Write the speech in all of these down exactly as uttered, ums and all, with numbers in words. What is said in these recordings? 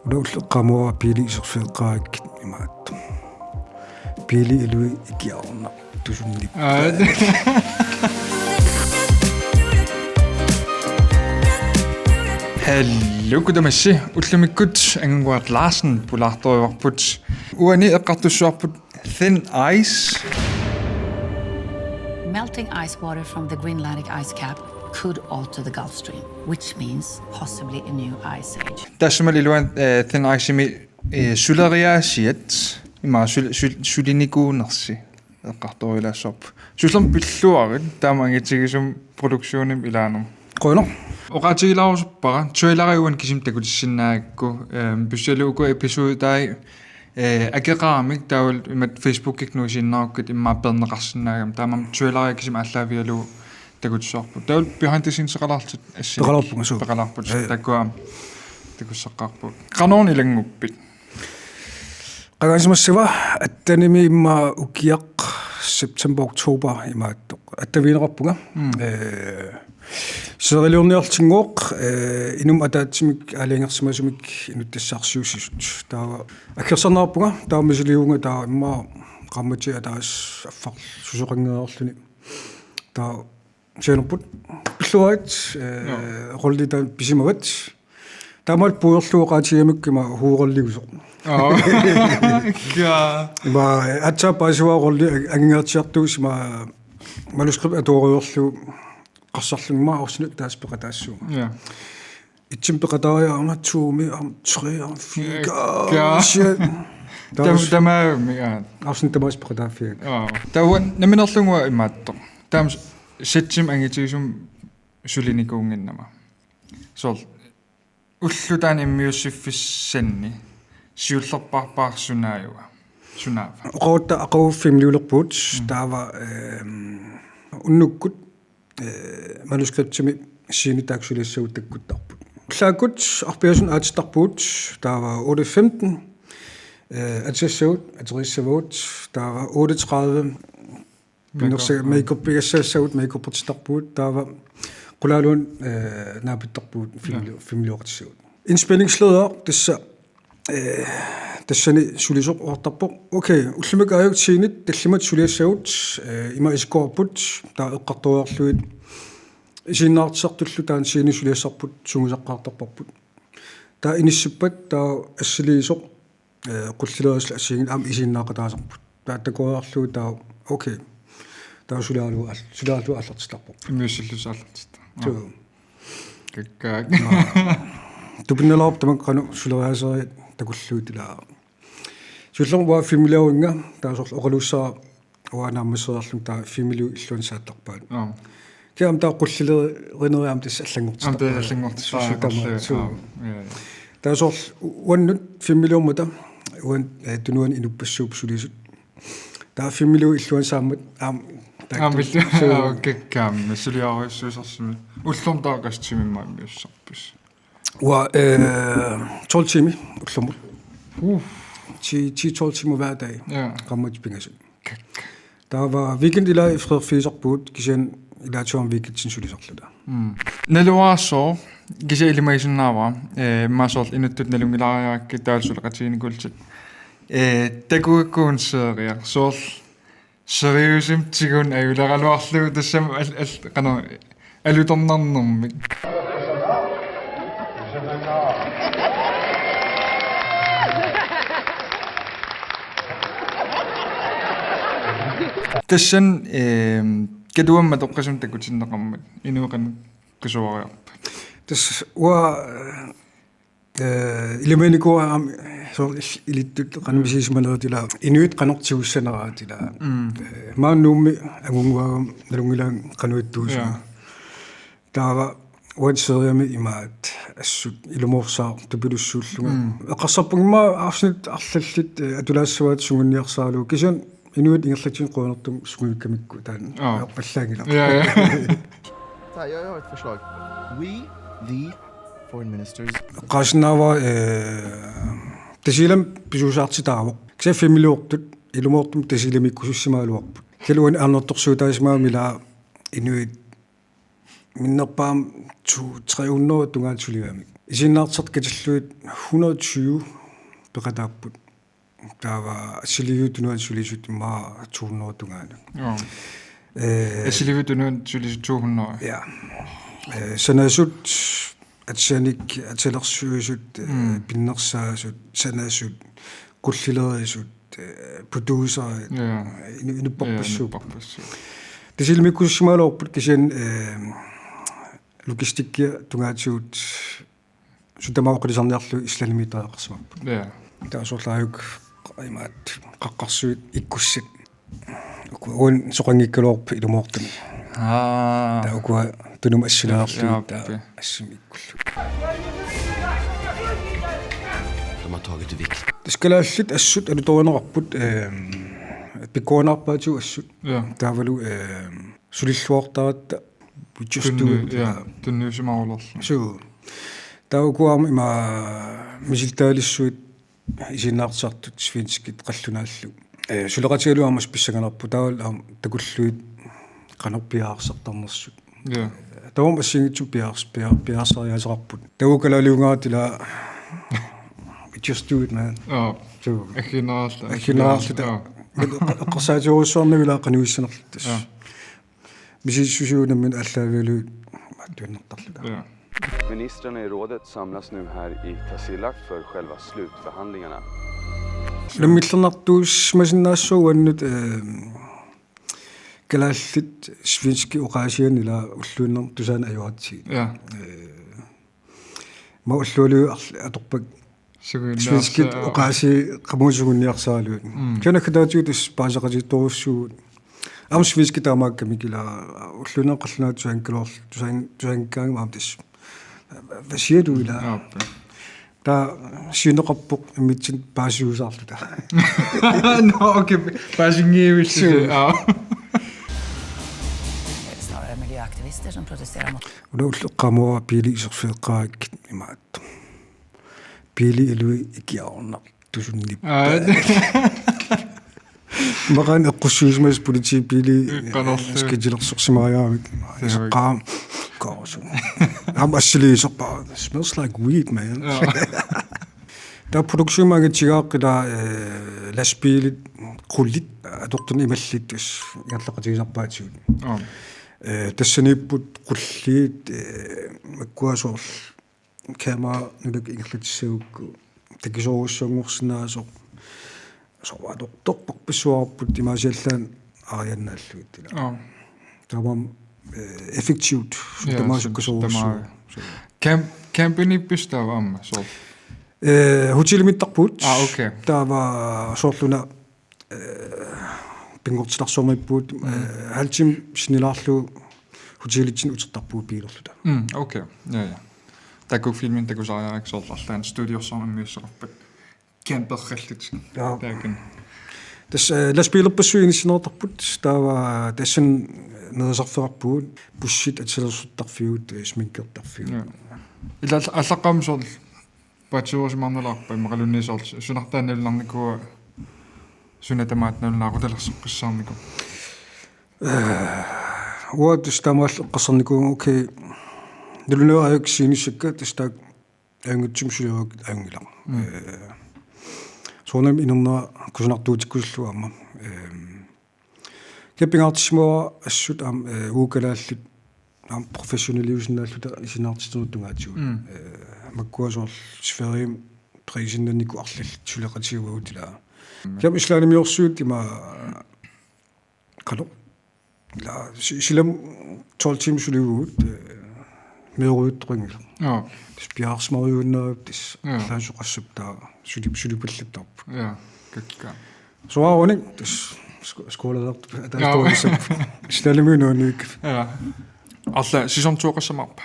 Una ulloq eqqaamavara biili iserfeeqqaarakkit imaattoq. Biili ilui ikiaornaq tusunnik. Aa. Hallo, kutaa massi. Ullumikkut Angunnguaq Larsen pulaartorivarput. Uani eqqartussavarput Thin Ice. Melting ice water from the Greenlandic ice cap could alter the Gulf Stream, which means possibly a new ice age. Tassami iluani, eh, Thin Ice-imi, eh, suleriaasiat, ima sul-, sul-, sulinikuunersi eqqartorilaassavarput. Siullermik pilluarit, taama angitigisumik produktionimi ilaanermut. Qujanaq. Oqaatigilaarusuppara, traileri uani kisimi takutissinnaagakku, ehm, pissutigalugu uku episodai, eh, akeqaramik taavalu imatut Facebookikkut nuisiinnarukkit immaqa peerneqarsinnaagami. Taamaammat traileri kisimi aallaavigalugu takutissavarput. Taavalu behind the scenes-eqalaarlutit assingi. Peqalaarpunga, suu. Peqalaarput. Ja, ja. Takuam takussaqqaarput. Qanoruna ilannguppit? Qangaasimassava attenimi immaqa ukiaq september, oktober imaattoq. Attavigineqarpunga. Mm. Eh, seriliorniarlutinngooq, eh, inummik ataatsimik aalajangersimasumik inuttassarsiussisut. Taava aggersarneqarpunga, taava misiliivunga taava immaqa qaammatit ataaseq affaq susoqanngeriarluni. Taava sianerput pilluarit, eh, Nå. Rollit taanna pisimavat. Taamaammat puiorlugu oqaatigigamikku ima hovedrolliusoq. Aa. Ja. Ima, eh, aatsaat paasivara rolli ang-, angingaartiartuusoq ima manuskript atuariarlugu qassarlunga ima afsnit ataaseq peqataassuunga. Ja. Etimi peqataariarama, tomi, aamma tre, aamma fire, ja. Shit. Tam-, taava tamaavimmi, ja. Afsnit tamaasa peqataaffigaakka. Aa. Taava nammineerlunga imaattoq. Taama s-, setimi angitigisumik sulinikuunnginnama. Soorlu ulloq taanna immiussiffissanni siullerpaarpaaq sunaava? Sunaava? Oqarutta aqagu filmiliulerpugut, mm, taava, ehm, unnukkut, eh, manuskriptimi scenit taakku suliassagut takkuttarput. Ullaakkut arpiasunut aatsittarpugut, taava otte femten, eh, atisassagut, aterissavagut, taava otte tredive, pinnersa-, makeup, makeupigassassagut, makeupertittarpugut, taava qulaaluunniit, eh, naapittarpugut, filmili-, ja, filmilioqatissagut. Indspilningsleder, tassa, eh, tassani sulisoq oqartarpoq: Okay, ullumikkut aajuku scenit tallimat suliassagut, eh, ima isikkoqarput, taava eqqartoriarlugit isiginnaartitsisartullu taanna scene suliassarput sungiusaqqaartarparput. Taava inissippat, taava assiliisoq, eh, qullilerisullu assigiinngitsoq aamma isiginnaaqataasarput. Taava takoriarlugu taava, okay. Taava suliaralugu aal-, suliaralugu aallartittarparput. Immiussillusi aallartittarput. Suu. Kakkaak. Tupinnalaarpoq tamakku qanoq suleriaaseriat takullugit ilaa. Siullermik uanga filmiliarunnga, taava soorlu oqaluussavara uanga naammasseriarlunga taava filmiliup illuanut saattarpaat. Aap. Kisianni taava qullilerinerit aamma tassa allanngortittarpaat. Aamma tassa allanngortittarpaat. Suu, suu, tamarmik. Suu. Aap, ja, ja. Taava soorlu u-, uannut filmiliormata, uani, eh, tunuani inuppassuupput sulisut. Taava filmiliup illuanut saammat aamma taakku. Aamma illu-, suu. Aap, kakkaak, aamma suliarujussuusarsimavoq. Ullormut taava qassit tiimit immiussisarpisi? Uanga, eh, tolv timer ullormut. Uh. Ti, ti tolv timer hver dag. Ja. Qaammatit pingasut. Kak. Taava weekend ilai frierfisisarpugut, kisianni ilaatigut aamma weekendini sulisarluta. Mm. Naluara sooq, kisianni ilimagisinnaavara, eh, immaqa soorlu inuttut nalunngilaariarakkit taavalu suleqatiginikuullutik. Eh, takugakku una serie, soorlu seriøsimikkut ajuleraluarlugu tassami al-, al-, qanoq alutornarnermik. Tassani, ehm, Katuami matoqqasumik takutinneqarmat inuit qanoq qisuariarpat? Tassa uanga, eh, ilimaginikuuara aamma soorlu il-, ilittut qanoq misigisimalerit ilaa, inuit qanoq tigussaneraat ilaa. Mm. Eh, maani Nuummi Angunnguagami nalunngilaannga qanoq ittuusuma. Ja. Taava uani seriemi imaattoq assut ilumoorsaaq tupilussuullugu. Mm. Eqqarsarpunga immaqa afsnit arlallit, eh, atulaassavaat sungiunniarsaralugu. Kisianni inuit ingerlatsivut qujanartumik sungiukkamikku taanna. Aap. Ajorpallaanngilaq. Ja, ja. Tag, jeg har et forslag. We, the foreign ministers. Eqqaasinnaavara, eh, Tasiilami pisuusaartitaavoq. Kisianni filmiliortut ilumoortumik Tasiilamiikkusussimagaluarput. Kisianni uani annertoorsuutaasimagami ilaa inuit minnerpaamik to, tre hundrede tungaanut suligamik. Isiginnaartitsisartut katillugit hundrede og tyve peqataapput. Taava assiliiviup tunuani sulisut immaqa to hundrede tungaanut. Joo. Eh, Assiliiviup tunuani sulisut to hundrede. Ja. Eh, sanasut, atisaanik atisalersuisut, eh, mm, pinnersaasut, sanasut, qullilerisut, eh, producerit, ja, inu-, inupparpassuupput. Ja, inupparpassuupput. Tassa ilimagisimagaluarput kisianni, eh, logistikkia tungaatigut sutamaoqqilisarniarlu Islandimiittariaqarsimapput. Ja. Taava soorlu aajuku imaattoq qaqqarsuit ikkussat. Uku-, uani soqanngikkaluarput ilumoortumik. Aa. Taava ukua tunumut assilaarlugit, ja, taava, okay, assimi ikkullugit. De har tagit det viktigt. Tassa kalaallit assut alutorineqarput, ehm, pikkorinarpaatigut assut. Ja. Taavalu, ehm, sulilluartaratta, we just do it. Tunni-, ja, ja, tunniusimarulerlugu. Suu. Taava ukua aamma ima misilittagalissavut isiginnaartitsisartut svenskit qallunaallu. Eh, suleqatigalugit aamma pissanganarpoq, taavalu aamma takullugit qanoq piareersartarnersut. Ja. Taava aamma assigiinngitsut piareers-, pia-, piareersariaaseqarput. Taava kalaaliungaartut ila, we just do it, man. Joo. Suu. Aggiinnaralluta. Aggiinnaralluta. Joo. Eqqarsaatigerujussuarnagit ila qanoq issanerluta. Ja. Misissusiunermik aallaavigalugit mattuinnartarluta. Ja. Ministrarna i rådet samlas nu här i Tasiilaq för själva slutförhandlingarna. Unammillernartuussimasinnaassuugut uannut, eh, kalaallit svenskit oqaasiinik ila ulluinnarni tusaaneq ajoratsigit. Ja. Eh, Aamma ullualuit arl-, atorpakka. Sukuinnaarsa-, svenskit, aa, oqaasii qamuuna sungiunniarsaralugit. Mm. Kisianni naggataatigut tassa paasisaqatigiittorujussuuvugut. Aamma svenskit taamaakkamik ila ulluinnarni qallunaatut tusaanngikkaluar-, tusaan-, tusaanngikkaangama aamma tassa. Hvad siger du, ila? Aap. Taava siuneqarpoq immitsinnut paasisuusaarluta. Nå, okay. Paasinngivillusi. Suu. Aa. Det är snarare miljöaktivister som protesterar mot. Una ulloq eqqaamavara biili iserfeeqqaarakkit imaattoq. Biili ilui ikiaroornartusunnippaa. Aa, det. Maqaani eqqussuusimasut politiit biili, eh, qanorlu, skitilersorsimariaramik. Iseqqaam koosu. Aamma assiliisorpaa. Smells like weed, man. Aa. Taava produktionimut angutigaaqqi ila, eh, lastbiilit, qulit, atortunik imallit tassa ingerlaqatigisarpaatigut. Aa. Eh, tassaniipput qulliit, eh, makkua soorlu kamera nulakka ingerlatissagukku takisoorujussuanngorsinnaasoq, soorlu atortorpassuarput imaasiallaannaq aariannaallugit ila. Aa. Taamaammat, eh, effektivt, ja, sutamaasukkasoorujussuuvoq. Sutama-, camp-, campiniippisu taava aamma soorlu? Eh, hotelimiittarpugut. Aa, okay. Taava soorlu una, eh, pinngortitarsuarmiippugut, mm, eh, halv time sinnilaarlugu hotelitsinni utertarpugut biilerluta. Mm, okay. Ja, ja. Taakku filmimik takusariarakku soorlu arlaannik studiorsuarmik immiusseqarpat. Camperallutik. Jaa. Taakun. Tassa, eh, lastbiilerpassuit inissinneqartarput, taava tassani nerisarfeqarpugut, bussit atisalersortarfigut, eh, sminkertarfigut. Jaa. Ila aallaqqaammut soorlu paatsiveerusimaarnalaarpa immaqaluunniit soorlu sunartaa nalunarnikuua, suna tamaat nalunaaqutalersoqqissaarnikuua? Eh, uanga tassa taamaallaat eqqarsarnikuuvunga, okay, nalunaveerakku scenissakka tassa taakku ajunngitsumik suliarigakku ajunngilaq. Mm. Eh, soorunami inernera kusanartuutikkusullugu aamma. Eh, kisianni pingaartissimavara assut aamma, eh, uagut kalaallit aamma professionaliusinnaalluta isiginnaartitsinermut tungaatigut. Mm. Eh, makkua soorlu Sverigemi peqqissinnaanikut arlallit suleqatigiuagut ila. Mm. Kisianni Islandimiorsuit ima qanoq. Ila si-, silammut tolv timer sulivugut, eh, meerujuttoqanngilaq. Jaa. Tassa piareersimarujuinnaavugut tassa. Jaa. Allaat soqassapput taava suli-, sulipallattarput. Jaa, kakkaak. Soraaruni tassa sko-, skoleertarput. Jaa. Ataataassappu. Islandimiut nuannivikkavut. Jaa. Arlaat sæson to qassamaarpa?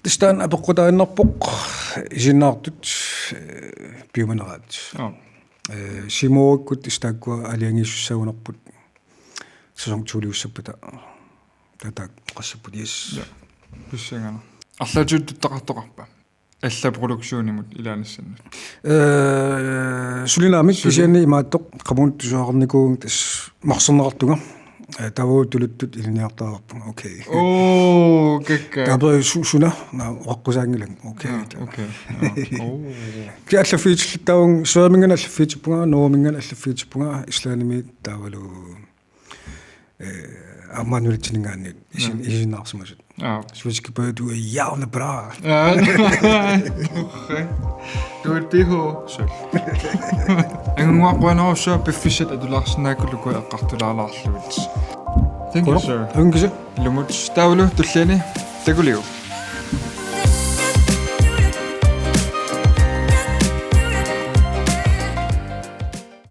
Tassa taanna apeqqutaaginnarpoq isiginnaartut, eh, piumaneraat. Jaa. Eh, Seymourikkut tassa taakkua aalajangiisussaagunarput. Sæson to-liussappata. Taava taakku oqassapput, yes. Ja. Pissanganaq. Arlaatigut tuttaqartoqarpa? Alla produktionimut ilaanissannut. Eh, suli naamik. Suli. Kisianni imaattoq qamuuna tusagaqarnikuuvunga tassa marserneqartunga. Eh, taava tuluttut ilinniartariaqarpunga. Okay. Oo, kakka. Taava su-, suna, naa, oqaqqusaanngilanga. Okay. Ja, okay. Ja. Oo. Kia allaffigitilluttaavunga, Sverigeminngaanniit allaffigisippunga, Norgeminngaanniit allaffigisippunga, Islandimiit taavalu, eh, aamma nunatsinninngaanniit isin-, Ja. isiginnaarsimasut. Ja. Svenskebørger, du er jævlig bra. Ja. Du er D H. Sølv. Angannguaq qujanarsuaq piffissat atulaarsinnaakkulukkit eqqartulaalaarlugit. Thank you, sir. Angise. Ilumut. Taavalu tulliani takuliuk.